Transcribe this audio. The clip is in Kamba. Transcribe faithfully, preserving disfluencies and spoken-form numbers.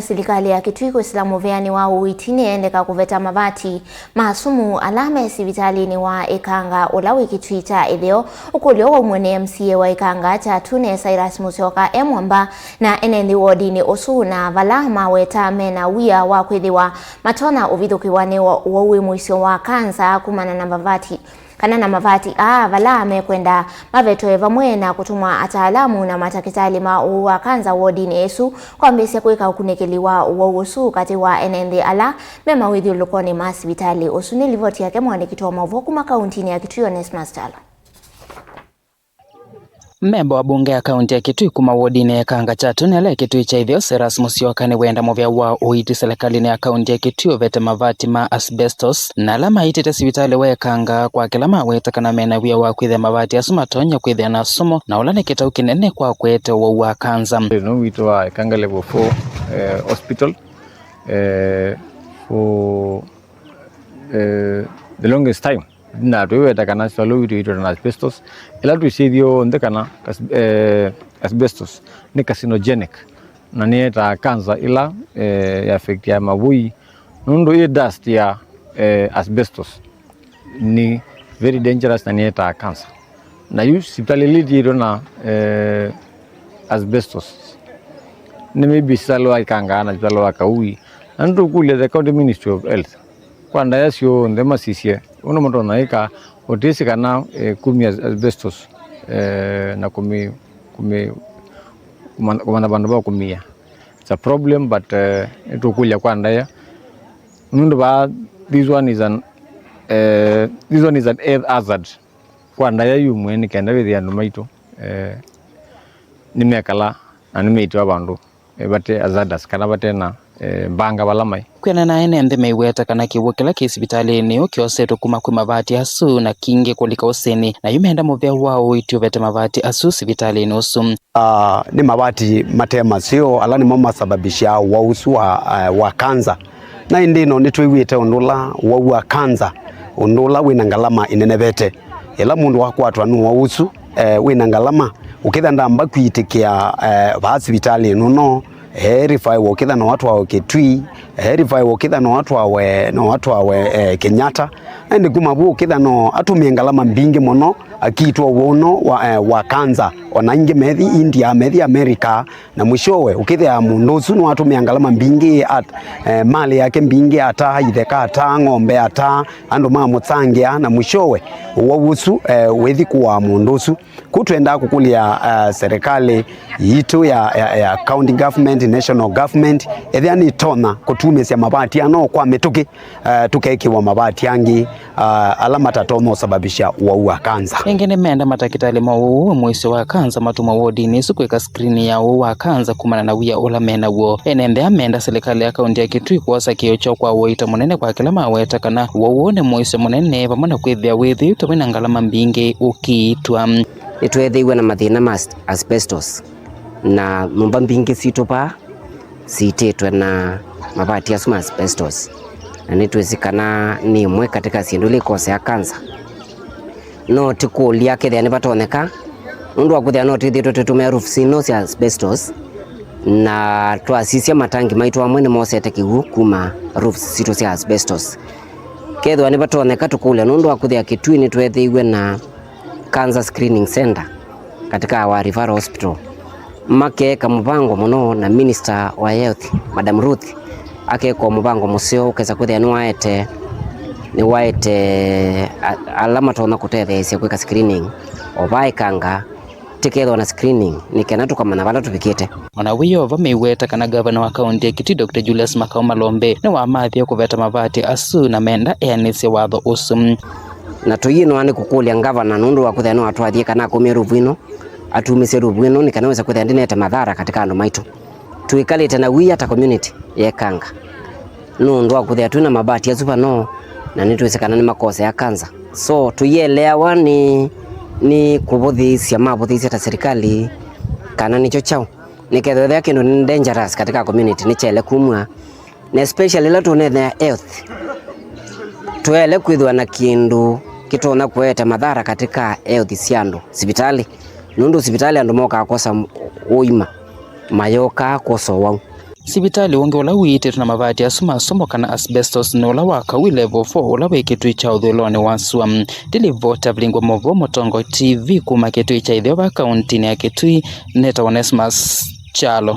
Silikalĩ ya Kitui kwĩsĩla mũvĩanĩ wa ũiiti nĩyendeka kũveta mavati ma sumu ala me sivitalĩnĩ wa Ĩkanga ũla wĩ Kitui kya ĩtheo. Ũkũlyo waumw'e nĩ M C A wa Ĩkanga Kyatune Cyrus Musyoka e Mwamba na ene nthĩ wodinĩ ũsu, na vala maweta mena wia wa kwĩthĩwa matonya ũvithũkĩwa nĩ ũwau wĩ mũisyo wa kanza kumana na mavati kana na mavati aa, vala mekwenda mavetwe vamwe na kũtũmwa ataalamu na matakĩtalĩ ma ũwau wa kanza wodinĩ ĩsu kwambĩĩsya kwĩka ũkunĩkĩli wa ũwau ũsu katĩ wa ene nthĩ ala me mawĩthyũlũlũkonĩ ma sivitalĩ ũsu. Nĩ livoti yake mwandĩki wa maũvoo kuma kauntinĩ ya Kitui, Onesmus Kyalo. Memba wa mbunge ya kaunti ya Kitui kuma wodinĩ ya Ĩkanga Kyatune ala e Kitui kya ĩtheo, Cyrus Musyoka, nĩwenda mũvĩa wa ũiiti silikalĩnĩ ya kaunti ya Kitui ũvete mavati ma asbestos, na ala maitĩte sivitalĩ wa Ĩkanga kwa kĩla maweta kana mena wia wa kwĩthĩa mavati asu matonya kwĩthĩa na sumu, na ũla nĩ kĩtau kĩnene kwa kũete ũwau wa kanza. Ĩno witũ wa Ĩkanga Level four, eh, hospital, eh, for, eh, the longest time. Na twĩweta kana swallow witũ ĩtwĩtwa na asbestos, ĩla twĩsĩ ithyonthe kana as-, eh, asbestos nĩ carcinogenic, na nĩyetaa cancer ĩla, eh, ya affectia mavũi, nũndũ ĩ dust ya, eh, asbestos nĩ very dangerous na nĩyetaa cancer. Na yu sivitalĩ ĩla ĩtiĩtwe na, eh, asbestos, nĩ maybe sivitalĩ wa Ĩkanga na sivitalĩ wa Kaui, na nĩtũkũlya the County Ministry of Health kwa ndaĩa syonthe masisye ũndũ matonya ĩka ũtĩsĩ kana, eh, kumya asbestos, eh, na kũmi-, kũmi-, kũmanya, kũmanya vandũ va kũmia. It's a problem, but, eh, nĩtũkũlya kwa ndaĩa nũndũ vaa, this one is an, eh, this one is an health hazard kwa ndaĩa yu mwene, nĩ kenda wĩthĩa andũ maitũ, eh, nĩmekala na nĩmeitiwa vandũ, eh, vate hazardous kana vate na, eh, mbanga vala mai. Kwĩanana na ene nthĩ meiweta kana kĩw'ũ kĩla kĩ sivitalĩnĩ ĩũ kyosetwe kuma kwĩ mavati asu na kingĩ kũlika ũsĩnĩ, na yu menda mũvĩa wa ũiiti ũvete mavati asu sivitalĩnĩ ũsu. Ah, nĩ mavati mate maseo ala nĩmo masababishaa ũwau ũsu wa, eh, wa kanza. Na ĩndĩ ĩno nĩtwĩw'ĩte ũndũ ũla ũwau wa kanza, ũndũ ũla wĩna ngalama ĩnenevete. Ĩla mũndũ wakwatwa nĩ ũwau ũsu, eh, wĩna ngalama, ũkĩtha ndamba kwĩtĩkĩa, eh, vaa sivitalĩnĩ ũno, eh, erifaiwa ũkĩtha no atwawe Kitui, eh, erifaiwa ũkĩtha no atwawe, no atwawe, eh, Kenyatta. Na ĩndĩ kuma vu ũkĩtha no atũmĩe ngalama mbingĩ mũno akitwa ũwau ũno wa, eh, wa kanza. Ona ingĩ methi India, methi America, na mwishowe ũkĩthĩa mũndũ ũsu nĩwatũmĩa ngalama mbingĩ at-, eh, malĩ yake mbingĩ, ataa itheka, ataa ng'ombe, ataa andũ mamũtangĩa, na mwishowe ũwau ũsu, eh, wĩthi kũaa mũndũ ũsu. Kũ twendaa kũkũlya, eh, serikali yitũ ya, ya, ya county government, national government, ethĩa nĩtonya kũtumĩsya mavati ano kwa mĩtũkĩ, eh, tũkekĩwa mavati angĩ, ah, ala matatonya ũsababisha ũwau wa kanza. Ĩngĩ nĩmenda matakĩtalĩ ma ũwau wĩ mũisyo wa kanza matũmwa wodinĩ ĩsu kwĩka screen ya ũwau wa kanza kumana na wia ũla menaw'o. Ene nthĩ aa menda silikalĩ ya kaunti ya Kitui kwosa kĩĩo kyoo kwa ũita mũnene kwa kĩla maweta kana ũwau ũũ nĩ mũisyo mũnene vamwe na kwĩthĩa wĩthĩĩtwe wĩna ngalama mbingĩ ũkiitwa. Nĩtweethĩiwe na mathĩna ma as-, asbestos, na nyũmba mbingĩ sitũ vaa siitĩtwe na mavati asu ma asbestos, na nĩtwĩsĩ kana nĩ ĩmwe katĩ ka syĩndũ ila ikosea kanza. No ti kũlya kethĩa nĩvatonyeka, nũndũ wa kwĩthĩa no twĩthĩĩtwe tũitũmĩa roofs ino sya asbestos, na twasisya matangi maitũ amwe nĩmosete kĩw'ũ kuma roofs sitũ sya asbestos. Kethĩwa nĩvatonyeka tũkũlya, nũndũ wa kwĩthĩa Kitui nĩtweethĩiwe na Cancer Screening Center katika our referral hospital. Makeeka mũvango mũno na Minister wa Health, Madam Ruth, akeeka mũvango mũseo ũkesa kwĩthĩa nĩwaete, nĩwaete a-, ala matonya kũtetheesya kwĩka screening o vaa Ĩkanga, tĩkethwa na screening nĩ kenda tũkamanya vala tũvikĩte. Ona wĩ o vo, meiweta kana ngavana wa kaunti ya Kitui, Doctor Julius Makau Malombe, nĩwamathie kũveta mavati asu na menda eanĩsye watho ũsu. Na tũyĩnoa nĩ kũkũlya ngavana nũndũ wa kwĩthĩa no atwathie kana akũmie ruvu ĩno, atumĩsye ruvu ĩno nĩ kana wĩse kwĩthĩa ndĩnete mathara katika andũ maitũ. Twĩkalĩte na wia ta community ya Ĩkanga nũndũ wa kwĩthĩa twĩ na mavati asu vano, na nĩtwĩsĩ kana nĩmakosea kanza. So tũyĩeleawa nĩ, nĩ kũvũthĩĩsya mavũthĩĩsya ta serikali kana nĩkyo kyaũ, nĩkethwa ethĩa kĩndũ nĩ dangerous katika community nĩkyaĩle kumw'a. Na especially ĩla tũneenea health, twaĩle kwĩthĩwa na kĩndũ kĩtonya kũete mathara katika health sya andũ sivitalĩ, nũndũ sivitalĩ andũ mokaa kwosa ũima, mayokaa kwosa ũwau. Sivitalĩ ũngĩ ũla ũiitĩtwe na mavati asu ma somo kana asbestos nĩ ũla wa Kawi Level four ũla wĩ kĩtui kya ũthũĩlonĩ wa sua. Ndilivota vilingwa movoo Mũtongoi T V kuma kĩtui kya ĩtheo va kauntinĩ ya Kitui, nĩtawa Onesmus Kyalo.